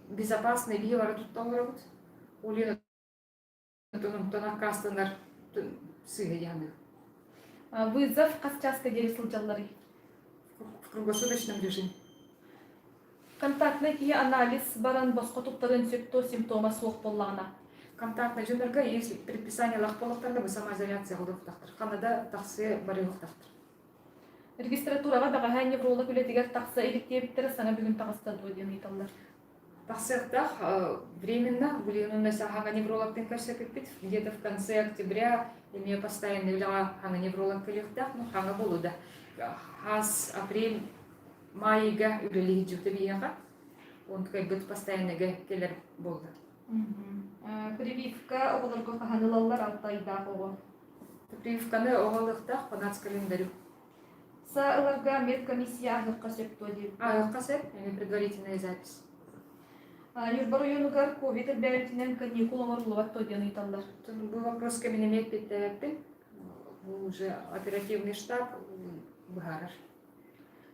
Безопасный биһи бары тутта олоробут. Ол иһин онтон аккаастанар сыыһа дьаһаныы. Вызов хас чааска диэри сылдьалларый? В круглосуточном режиме. Контактный киһи анализ баран босхо туттарыан сөп дуо симптома суох буоллаҕына? Контактный дьоннорго если предписаниелаах буоллахтарына бу самоизоляция олоруохтаахтар. Ханна тахсыа барыахтаахтар. Регистратураҕа бэҕэһээ невролог үлэтигэр тахса илик диэбиттэрэ саҥа бүгүн таҕыста дуо диэн ыйыталлар. Тахсыахтаах временно билигин хаҥа неврологтын көрсөппүппүт. Где-то в конце октября эмиэ постоянно үлэҕэ хаҥа невролог кэлиэхтээх, ну хаҥа буолуо да. Хас апрель майга үлэлии дьүтэ биһиэхэ. Онтукайбыт постоянныга кэлэр буолла. Прививка оҕолорго хаһан ылаллар 6 ыйдаах оҕо? Прививканы оҕо ылыахтаах по нацкалендарю. Са ыларга медкомиссия ааһыахха сөп дуо диэбиттэр. Ааһыахха сөп, эми предварительная запись. Ньурба оройуонугар ковид элбээбитинэн каникул оҥоруллубат дуо диэн ыйыталлар. Бу вопроска мин эмиэ эппиэттээбэппин. Бу уже оперативный штаб быһаарар.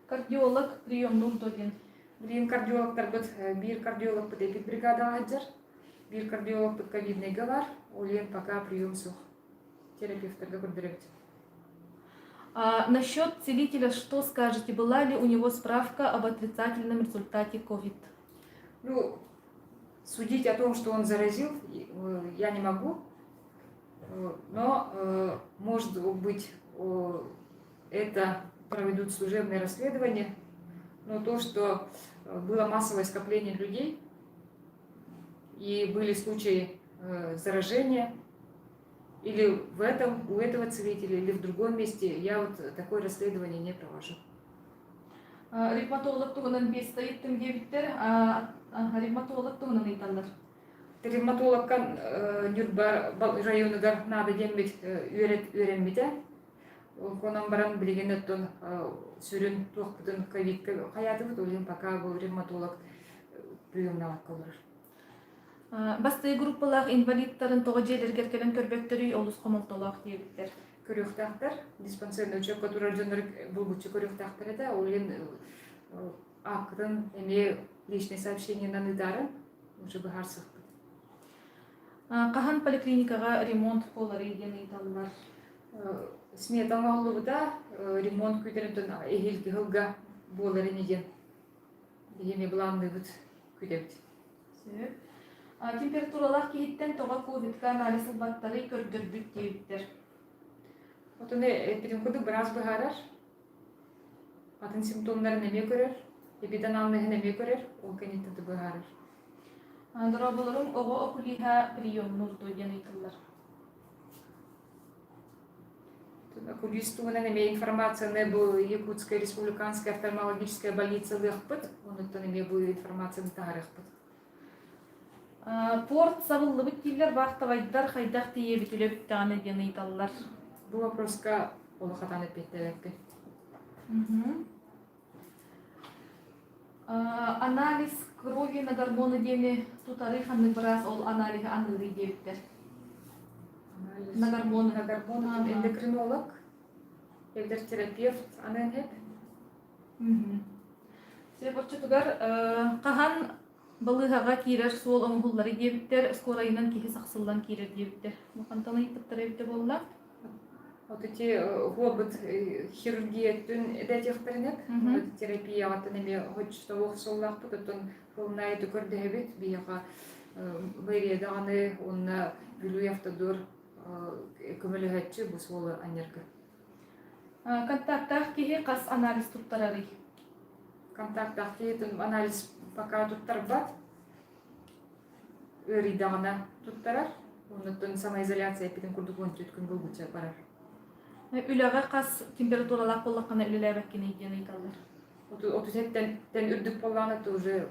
Кардиолог приемнуур дуо диэн. Билигин кардиологтарбыт биир кардиологпыт эпидбригадаҕа сылдьар, биир кардиологпыт ковидныйга бар, ол иһин пока прием суох. Терапевтарга көрдөрөбүт. А, насчет целителя что скажете? Была ли у него справка об отрицательном результате COVID? Ну, судить о том, что он заразил, я не могу. Но, может быть, это проведут служебное расследование. Но то, что было массовое скопление людей и были случаи заражения, или в этом, у этого целителя, или в другом месте, я вот такое расследование не провожу. Ревматолог туһунан биэстэ ыйыттым диэбиттэр. Ревматолог туһунан ыйыталлар. Ревматологка Ньурба районугар наада диэммит үөрэммитэ. Онон баран билигин оттон сүрүн туохпутун ковидка хайаатыбыт, ол иһин пока бу ревматолог приемнаабакка олорор. Бастакы группалаах инвалидтарын тоҕо дьиэлэригэр кэлэн көрбөттөрүй олус хомолтолоох диэбиттэр. Көрүөхтээхтэр. Диспансернай учебка турар дьоннору булгуччу көрүөхтээхтэр этэ. Ол иһин ааккытын эмиэ личное сообщениенан ыытаарын уже быһаарсыахпыт. Хаһан поликлиникаҕа ремонт буоларый диэн ыйыталлар. Смета оҥоһуллубута, ремонт күүтэрин эһиилги сылга буолар ини диэн биһиги былаанныыбыт, күүтэбит. Сөп. Температуралаах киһиттэн тоҕо ковидка анализ ылбаттарый көрдөрбүт диэбиттэр. Отон эппитин курдук быраас быһаарар. Атын симптомнарын эмиэ көрөр, эпиданалныһын эмиэ көрөр, ол кэнниттэн быһаарар. Дорооболорум оҕо окулиһа приемнуур дуо диэн ыйытыллар. Окулист туһунан эмиэ информацияны бу Якутская республиканская офтальмологическая больница ылыахпыт, онуттан эмиэ бу информацияны таһаарыахпыт. Порт сабыллыбыт дииллэр, вахтовайдар хайдах тиийэбит үлэ бүттэҕинэ диэн ыйыталлар. Бу вопроска олох хатаан эппиэттээбэппин. Анализ крови на гормоны диэни тутары ханнык быраас ол аналиһы аныырый диэбиттэр. На гормоны. На гормоны эндокринолог, эдэр терапевт аныан сөп. Сөп оччотугар хаһан балыыһаҕа киирэр суол оҥоһуллары диэбиттэр, скорайынан киһи сахсыллан киирэр диэбиттэр. Хантан ыйыппыттара эбитэ буолла? Вот эти уобут хирургияттын эдэтиэхтэринэ, терапияҕыттан эмиэ хоччотоох суоллаахпыт, оттон кылнай көрдөһөбүт биһиэхэ мэрия даҕаны уонна Бүлүү автодор көмөлөһөөччү бу суолу анньарга. Контактаах киһи хас анализ туттарарый? Контактаах киһи анализ пока туттарбат. Ыарыйдаҕына туттарар. Оннуттан самоизоляция эппитин курдук 14 күн булгуччу барар. Үлэҕэ хас температуралаах буоллаххына үлэлээбэккиний диэн ыйыталлар. 37 тэн үрдүк буоллаҕына то уже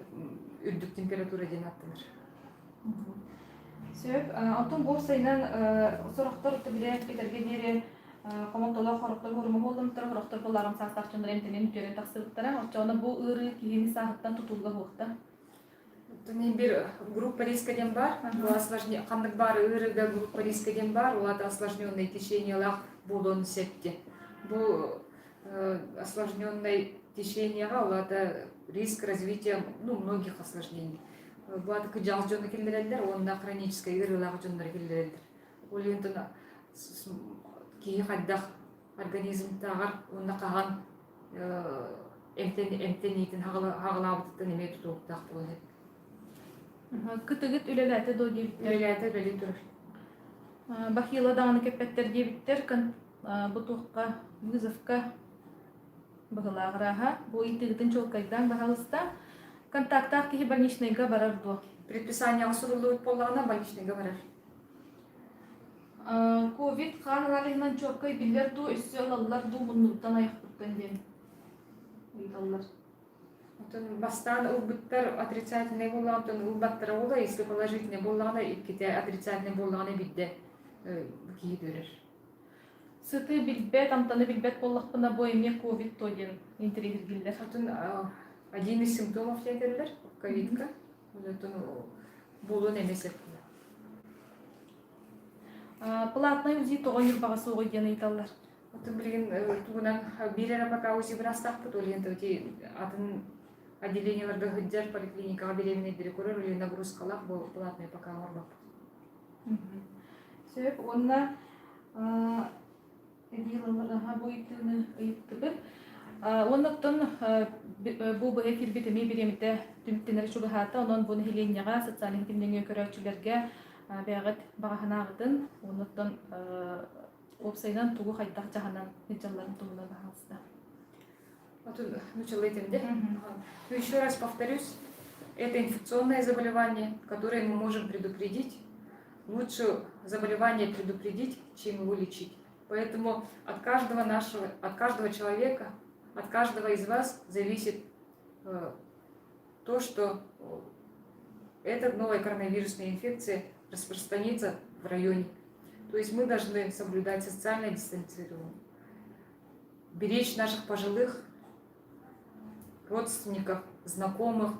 үрдүк температура диэн ааттанар. Сөп. Оттон бу сайынан сорохтор бile этэргэ диэри хомолтолоох хорохтор хорума буоллумтара, хорохтор буоллаҕым саастаах дьоннор эмтэнэн үтүөрэн тахсыбыттара. Оччоҕуна бу ыарыы киһини сааһыттан тутулга суохта. Бир группа риска диэн баар. Бу ханнык баар ыарыыга группа риска диэн баар, ол аата осложненное течениелаах буолуон сөп диэн. Бу осложненное течениеҕа ол аата риск развития ну, многих осложнений. Бу аата кыдьаҕас дьону киллэрэллэр уонна хроническай ыарыылаах дьоннору киллэрэллэр. Ол иһин киһи хайдах организмтааҕар уонна хаһан эмтэниитин хаҕылаабытыттан эмиэ тутулуктаах буолан Кытыгыт үлэлээтэ дуо диэбиттэр. Үлэлээтэ үлэлии турар. Бахила даҕаны кэппэттэр диэбиттэр. Бу туохха вызовка быһылааҕырааһа. Бу ыйытыгытын чуолкайдаан баһаалыста. Контактаах киһи больничнайга барар дуо? Предписанияҕа суруллубут буоллаҕына больничнайга барар. Ковид хаан аналиһынан чуолкай биллэр дуу, өссө ылаллар дуу муннуттан айахпыттан диэн ыйыталлар. Оттон бастаан ылбыттар отрицательнай буоллаҕына, оттон ылбаттара буолла, если положительный буоллаҕына, иккитэ отрицательнай буоллаҕына биирдэ киһи көрөр. Сыты билбэт, амтаны билбэт буоллахпына, бу эмиэ ковид то диэн интэриэһиргииллэр. Оттон один из симптомов диэтэллэр ковидка. Оттон буолуон эмиэ сөп. Платнай УЗИ тоҕо Ньурбаҕа суоҕуй диэн ыйыталлар. Оттон билигин тугунан биир эрэ пока УЗИ быраастаахпыт, ол иһин атын отделениеларга сылдьар поликлиникаҕа беременнэйдэри көрөр, или нагрузкалаах бу платный пока оҥорбоппут. Сөп. Уонна Бу ыйытыыны ыйыттыбыт. Уонна оттон бу быһа киирбит эмиэ бириэмэтэ түмүктэнэрэ чугаһаата. Онон бу нэһилиэнньэҕэ, социальнай ситимнэҥҥэ көрөөччүлэргэ бэйэҕит баҕаһынаабытын уонна оттон уопсайынан тугу хайдах дьаһанан сылдьалларын туһунан аһаҕаста. Начала этим, да? Ну, еще раз повторюсь, это инфекционное заболевание, которое мы можем предупредить. Лучше заболевание предупредить, чем его лечить. Поэтому от каждого нашего, от каждого человека, от каждого из вас зависит то, что эта новая коронавирусная инфекция распространится в районе. То есть мы должны соблюдать социальное дистанцирование, беречь наших пожилых родственников, знакомых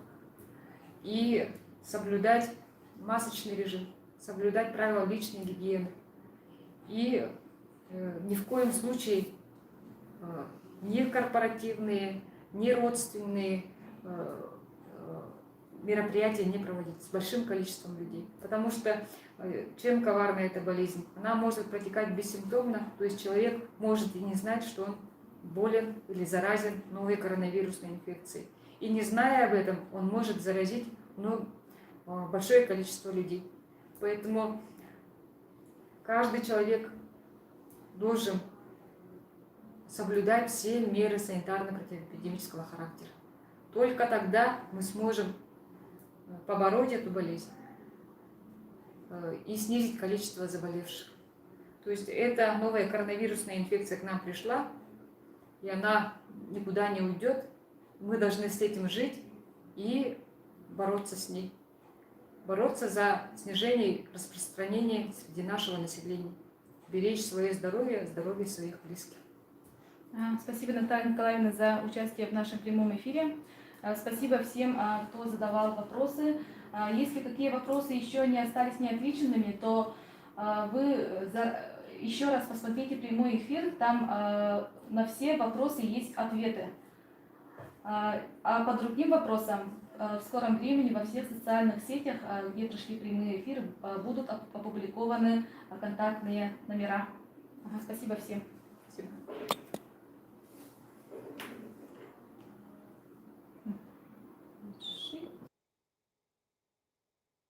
и соблюдать масочный режим, соблюдать правила личной гигиены. И ни в коем случае ни корпоративные, ни родственные мероприятия не проводить с большим количеством людей. Потому что чем коварна эта болезнь? Она может протекать бессимптомно, то есть человек может и не знать, что он болен или заразен новой коронавирусной инфекцией. И не зная об этом, он может заразить, ну, большое количество людей. Поэтому каждый человек должен соблюдать все меры санитарно-противоэпидемического характера. Только тогда мы сможем побороть эту болезнь и снизить количество заболевших. То есть эта новая коронавирусная инфекция к нам пришла, и она никуда не уйдет. Мы должны с этим жить и бороться с ней. Бороться за снижение распространения среди нашего населения. Беречь свое здоровье, здоровье своих близких. Спасибо, Наталья Николаевна, за участие в нашем прямом эфире. Спасибо всем, кто задавал вопросы. Если какие вопросы еще не остались неотвеченными, то вы еще раз посмотрите прямой эфир, там на все вопросы есть ответы. А по другим вопросам в скором времени во всех социальных сетях, где прошли прямые эфиры, будут опубликованы контактные номера. Спасибо всем. Спасибо.